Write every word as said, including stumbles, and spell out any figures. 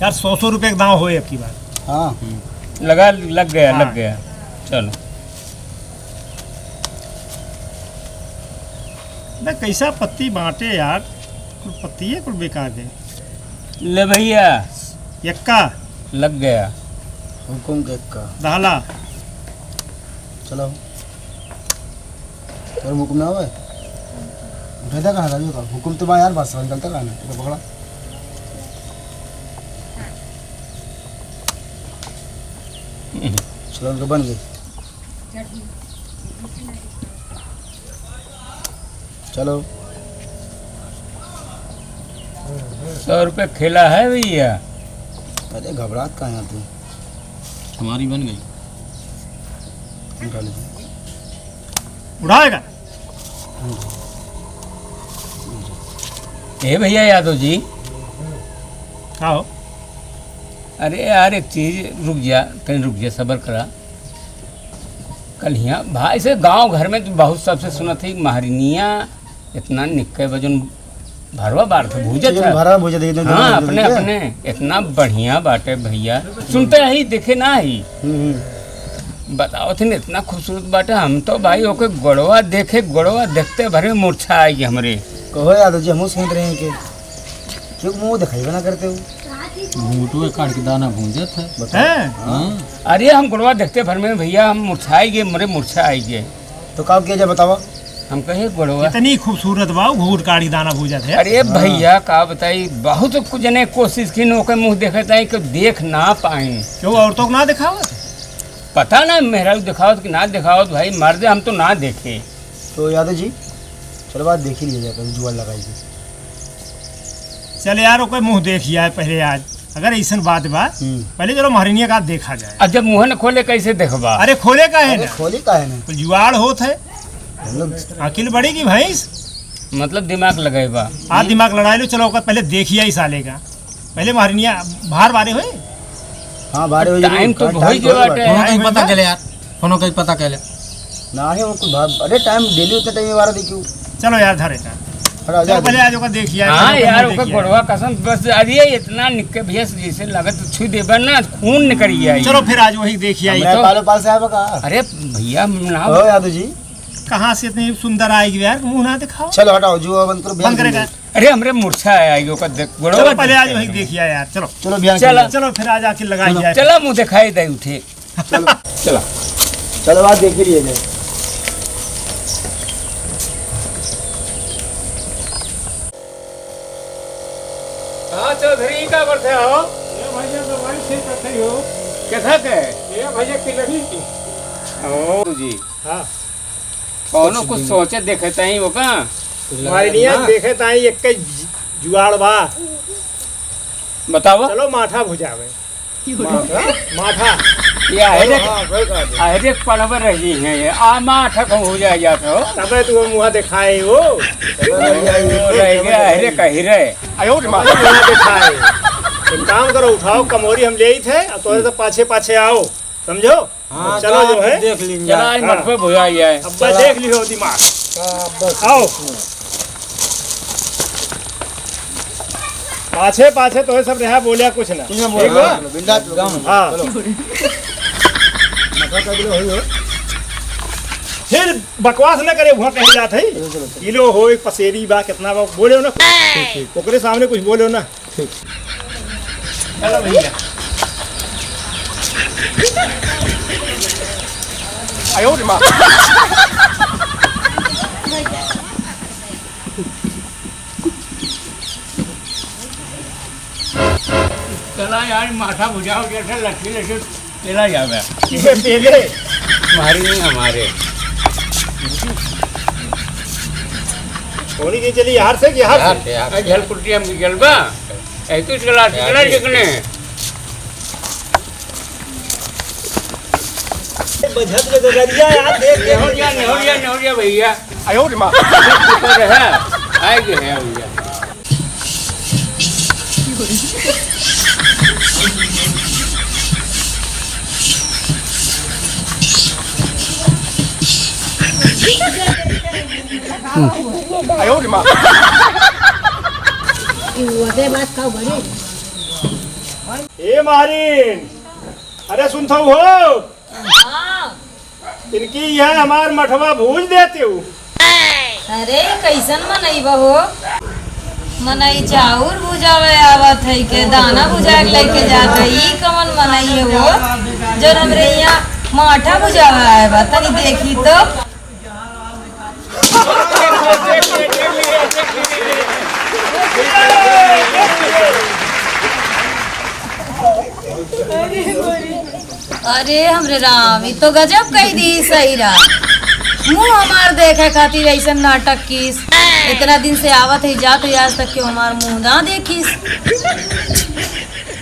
यार, सौ सौ रुपये का दाम होए अब की बार। हाँ। लगा, लग गया, हाँ। लग गया। चलो। बे, कैसा पत्ती बांटे यार, कुल पत्तिये कुल बेकार दे। ले भैया। यक्का। लग गया। हुकुम के यक्का। दहला। चलो। तोर हुकुम ना होवे? उठे था कहाँ था, यो का? हुकुम तो बा यार, बस निकलता कहाँ ना? तो पकड़ा। चलो, उनके बन गई। चलो। सौ रुपये खेला है भैया। अरे घबरात का यहाँ तू? हमारी बन गई। उठा ले। उठाएगा? ए भैया यादव जी। का हो? अरे यार, एक चीज, रुक जा, तनी रुक जा, सबर करा। कल हियाँ भाई से गाँव घर में तो बहुत सबसे सुनत ही, महरिनिया इतना निक्के वजन भरवा बार थे, भूजत चिकन है। भरवा भूजत है, एकदम हाँ, जबरदस्त अपने, है। अपने इतना बढ़िया बाटे भैया, सुनते ही देखे ना ही। हम्म, हम्म। बताओ थे इतना खूबसूरत बाटे, हम तो भाई ओके गोड़वा देखे, गोड़वा देखते भर में मूर्छा आएगी हमरे। कहो यादव जी, हमहू सुनत रहे हैं कि क्यों मुँह दिखाई बना करते हो? भूटवे काट के दाना भूंजत है। बताओ। हैं? हाँ। अरे हम गोड़वा देखते भर में भैया हम मूर्छा आएगी, हमरे मूर्छा आएगी। तो का किया जाए बतावा? हम कहे गोड़वा। इतनी खूबसूरत बा, घूट काढ़ी दाना भूजत है। अरे हाँ। भैया का बताई, बहुत कुछ जने कोशिश की, ओके मुँह देखे ताई कि देख ना पाए। क्यों, औरतों को ना दिखावत? पता ना, मेहरारू दिखावत कि ना दिखावत भाई, मर्दे हम तो ना देखे। तो यादव जी, चलो बात देख ही लिया जाए, कभी जुगाड़ लगाई के। चल यार, ओके मुँह देख लिया है पहले आज। अगर ऐसन बात बा, हम्म। पहले चलो महरिनिया का देखा जाए। अब जब मुँह न खोले, कैसे देखबा? अरे खोले का है अरे ना? खोले का है ना? तो जुआड़ होत है। हम लोग अकिल बड़ी की भैंस। मतलब दिमाग लगाए बा। आप दिमाग लड़ाई लो, चलो ओकर पहले देखिया ही साले का। पहले महरिनिया भार बारे होए। हाँ, बारे हो जरूर। टाइम तो हाँ, हो टाइम ही तो गया होई बाटे। बाटे। फोनो कहीं पता चले यार, फोनो कहीं पता चले। ना है वो कुछ भाव, अरे टाइम डेली उतने टाइम में बारह देखियो। चलो यार, धरे का। अरे, आ चलो, जा। पहले आज ओका देखिया, हाँ पहले यार, ओका ओका देखिया। गोड़वा कसम, बस अरे इतना निक्के भैया से जैसे लगत छू देबा ना, खून निकल आई। चलो फिर आज वही देखिया। हमरा तो पालो पाल से आवा का? अरे भैया, ना ओ यादव जी। कहाँ से इतनी सुंदर आएगी यार, मुँह ना दिखाओ। चलो हटाओ, जुआ बंद करो, बंद करेगा। अरे हमरे मूर्छा आएगी, ओका देख, गोड़वा चलो पहले आज देखते वही हैं। देखिया यार, चलो। चलो बिहान चलो। चलो फिर आज आके लगाई चलो। जाए। चलो मुँह दिखाई दे उठे। चलो। चला। चलो, आज देख ही लिए जाए। हाँ, चौधरी, का करते हो? ये भैया, दवाई ठीक करते हो। कैसा के? ये भैया, की लगी? ओ जी। हाँ। कौनो कुछ कुछ भी नहीं। सोचे देखे ताई ओका? कुछ लगा मारिनिया ना। देखे ताई एक कई जुआड़ बा। बताओ। चलो, माठा भुजावे। माठा? माठा। ये अहरे, हाँ, वही कहा दे। अहरे पड़वे रही हैं ये। आ माठा को हो जाए जात हो। तबे तू मुँह दिखाए हो। तबे रही है, ओ, रह गया, अहरे कही रहे। आयो रे माँ। मुँह दिखाए। एक काम करो, उठाओ कमोरी हम ले ही थे, अब तोरे से पाछे पाछे आओ, समझो? हाँ, चलो तो जो आप है। देख लेंगे। चला, आज हाँ। मत पे भुला जाए। अब बस चला। देख लियो दिमाग। हाँ, बस। आओ। पाछे, पाछे तो ये सब रहा, बोलिया कुछ ना। कुछ ना बोला। ठीक बा? हाँ, चलो, बिंदास रहो। हाँ। चलो। मठा का किलो होई हो। फिर बकवास ना करे, वहाँ कहीं जात है। चलो, चलो, चलो। किलो हो, एक पसेरी बा, कितना बा, बोले हो ना। ठीक, ठीक। ओकरे सामने कुछ बोले हो ना। ठीक। चलो भैया। आयो रे माँ। चला यार, माठा भुजाओ जैसे लट्ठी लट्ठी पेला जावे। किसे पेले? हमारी नहीं, हमारे। होनी की चली यार से कि यार यार से? से, यार से। झलकुट्टी हम की जलवा। ऐ तू चला, यार चला से। जितने। बजत के गगरिया यार, देख, देख। नेहोरिया, नेहोरिया, नेहोरिया भैया। आयो रे माँ। ऊपर है, आए गए हैं भैया। आयो रे माँ। ई वदे बात का बड़ी। ए मारिन, अरे सुनत हो? हाँ। इनकी यह हमार मठवा भूज देते हो। अरे, कैसन मनई बा हो? मनई चाउर भुजावे आवत है के दाना भुजा के लेके जात है। ई कवन मनई है वो, जो हमरे यहाँ माठा भुजावे आए बा? तनी देखी तो। अरे हमरे राम, ई तो गजब कह दी सही रहा। मुंह हमार देखे खातिर ऐसन नाटक कीस। इतना दिन से आवत है, जात है, आज तक क्यों हमार मुंह ना देखिस?